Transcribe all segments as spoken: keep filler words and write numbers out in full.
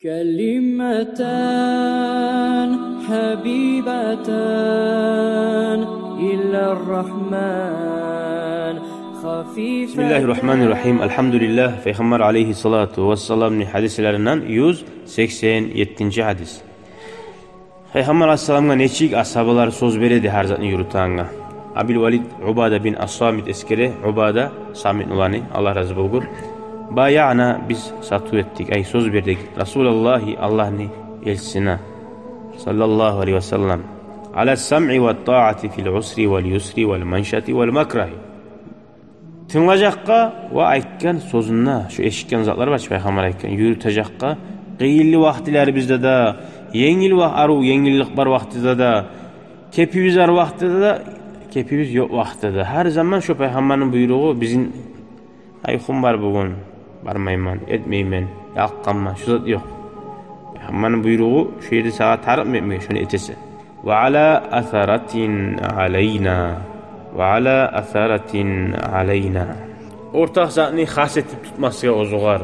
كلمتان حبيبتان إلى الرحمن خفيفتان. بسم الله الرحمن الرحيم. الحمد لله. Пайхаммар алейгьиссалату вассаламны гьадислеринден юз сексен еттинчи гьадис. Пайхаммар алейгьиссаламгъа нечик асгьабалар сёз береди гьар затны юрютегенге. Абил Валид Убада бин Ас-Самит эсгере, Убада Самит уланы, Аллагь рази болгъур. بايعنا, биз сатыв этдик, ай, сёз бердик. رسول الله, Аллагьны элчисине, صلى الله عليه وسلم, على السمع والطاعة في العسر واليسر والمنشط والمكره. Тынглажакъгъа ва айтгъан сёзюне, шо эшитген затлар бар чы, пайхаммар айтгъан, юрютежекге, къыйынлы вакътилерибизде де, енгил ва арив, енгиллик бар вакътиде де, кепибиз бар вакътиде де, кепибиз ёкъ вакътиде де. Гьар заман шо пайхаммарны буйругъу бизин: «Ай, уьйкюм бар бугюн, бармайман, этмеймен, ялкъгъанман», шо зат ёкъ. Пайхаммарны буйругъу шо ерде сагъа тарыкъмы этмеге, шону этесен. وعلى أثرة علينا. وعلى أثرة علينا. Ортакъ затны хас этип тутмасгъа оьзюгер.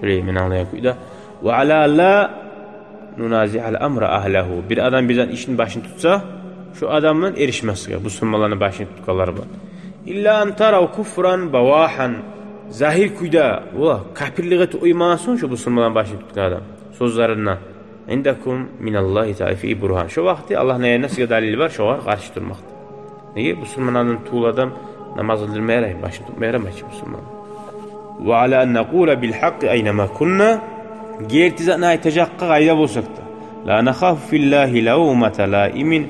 Шолай мен англайгъан кюйде. وعلى ألا ننازع الأمر أهله. Бир адам бир зат ишни башын тутса, шо адам булан эришмесге, бусурманланы башын тутгъанлар булан. إلا أن تروا كفرا بواحا. Загьир кюйде, ола, капирлик этип къоймагъан сонг шо бусурманланы башын тутгъан адам сёзлеринден. عندكم من الله تعالى فيه برهان. Шо вакъти Аллагьны янындан сизге далил бар шогъар къаршы турмакъда. Неге? Бусурман адам, тюгюл адам намаз къылдырма ярай, башын тутма ярамай чы бусурман. وعلى أن نقول بالحق أينما كنا. Герти затны айтажакъгъа къайда болсакъ да. لا نخاف في الله لومة لائم.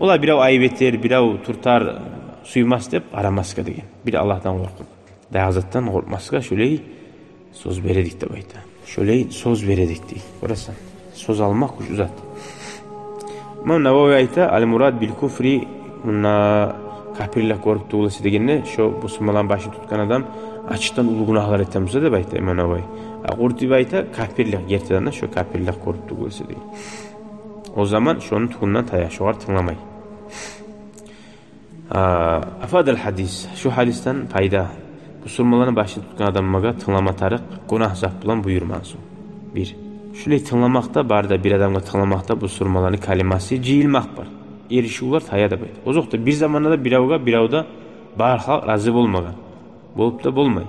Ола, бирев айып этер, бирев тюртер, сюймес деп къарамасгъа деген. Бир Аллагьдан къоркъуп, дагъы затдан къоркъмасгъа, шолай сёз бередик деп айта. Шолай сёз бередик дей. Гёресен, сёз алмакъ гючлю зат. Имам Нававий айта: المراد بالكفر, мунда капирлик гёрюп тюгюл эсе дегенде, шо бусурманланы башын тутгъан адам ачыкъдан уллу гюнагьлар этген буса деп айта имам Нававий. А Къуртуби айта: капирлик, гертиден де шо капирлик гёрюп тюгюл эсе деген. О заман шону тюбюнден тая, шогъар тынгламай. А, أفاد الحديث. Шу гьадисден пайда. Бусурманланы башын тутгъан адамгъа тынглама тарыкъ, гюнагь зат булан буюрмагъан сонг. Бир. Шулай тынгламакъда, бары да бир адамгъа тынгламакъда бусурманланы калимасы жыйылмакъ бар. Эришивлер тая деп айта. Озокъда, бир заманда да биревге бирев де бары халкъ рази болмагъан. Болуп да болмай.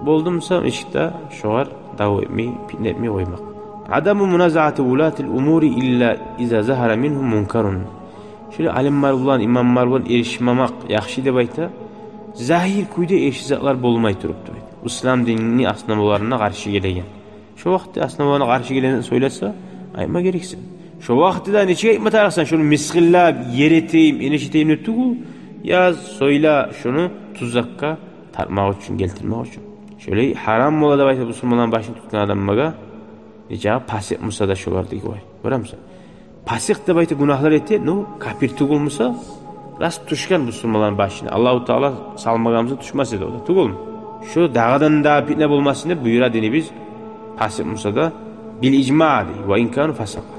Болду буса, эшикде шогъар дав этмей, питне этмей къоймакъ. عدم منازعة ولاة الأمور إلا إذا ظهر منهم منكر. Шолай алимлер булан, имамлар булан эришмемек яхшы деп айта. Загьир кюйде эрши затлар болмай туруп деп айта. Ислам динини основаларына къаршы гелеген. Шо вакътиде основаларына къаршы гелеген сёйлесе, айтма герексен. Шо вакътиде нечик айтма тарыкъсан, шону мысгъыллап, ер этейим, энеш этейим деп тюгюл, я сёйле шону тюзликге тартмакъ учун, гелтирмек учун. Шолай гьарам бола деп айта бусурманланы башын тутгъан адамгъа, нечакъы пасикъ буса да шолар дей. Гёремисен? Пасикъ деп айта, гюнагьлар эте, но капир тюгюл буса, рас тюшген бусурманланы башына. Аллагьу Таала салмагъан буса, тюшмес эди о да, тюгюлмю? Шо дагъыдан да питне болмасын деп буюра динибиз, пасикъ буса да, بالإجماع дей, وإن كانوا فسقة.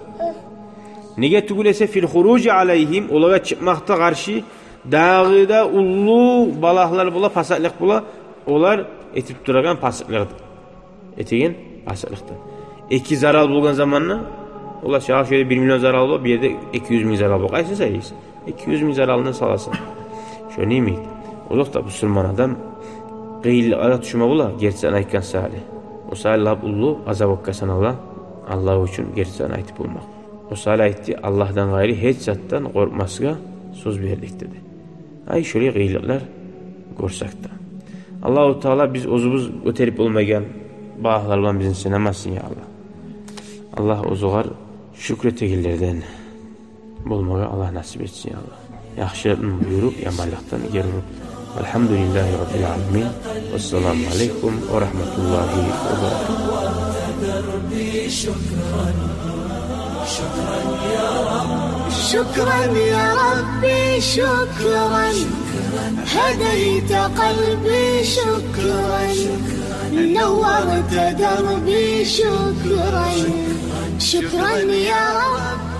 Неге тюгюл эсе, في الخروج عليهم, олагъа чыкъмакъда къаршы, дагъы да уллу балагьлар бола, пасикълыкъ бола, олар этип турагъан пасикълыкъ, этеген пасикълыкъдан. Эки зарал болгъан заманда, олар чагъы шо ерде бир миллион зарал бола, бу ерде эки юз минг зарал бола. Къайсын сайлайсан? Эки юз минг заралны саласан. Шо неме эди? Озокъда, бусурман адам къыйынлыкълагъа тюшме бола, гертисин айтгъан саялы. О саялы лап уллу азапгъа санала Аллагь учун гертисин айтып болмакъ. О саялы айтды: Аллагьдан къайры гьеч затдан къоркъмасгъа сёз бердик, деди. Ай, шолай къыйынлыкълар гёрсек де. Аллагьу Таала биз оьзюбюз гётерип болмайгъан балагьлар булан бизин сынамасын, я Аллагь. Аллагь оьзюгер шюкюр этегенлерден болмагъа Аллагь насип этсин, я Аллагь. Яхшылыкъдан буюруп, яманлыкъдан гери уруп. الحمد لله رب العالمين. والسلام عليكم ورحمة الله وبركاته. شكرا يا ربي، شكرا، هديت قلبي، شكرا، نورت دربي، شكرا، شكرا يا رب.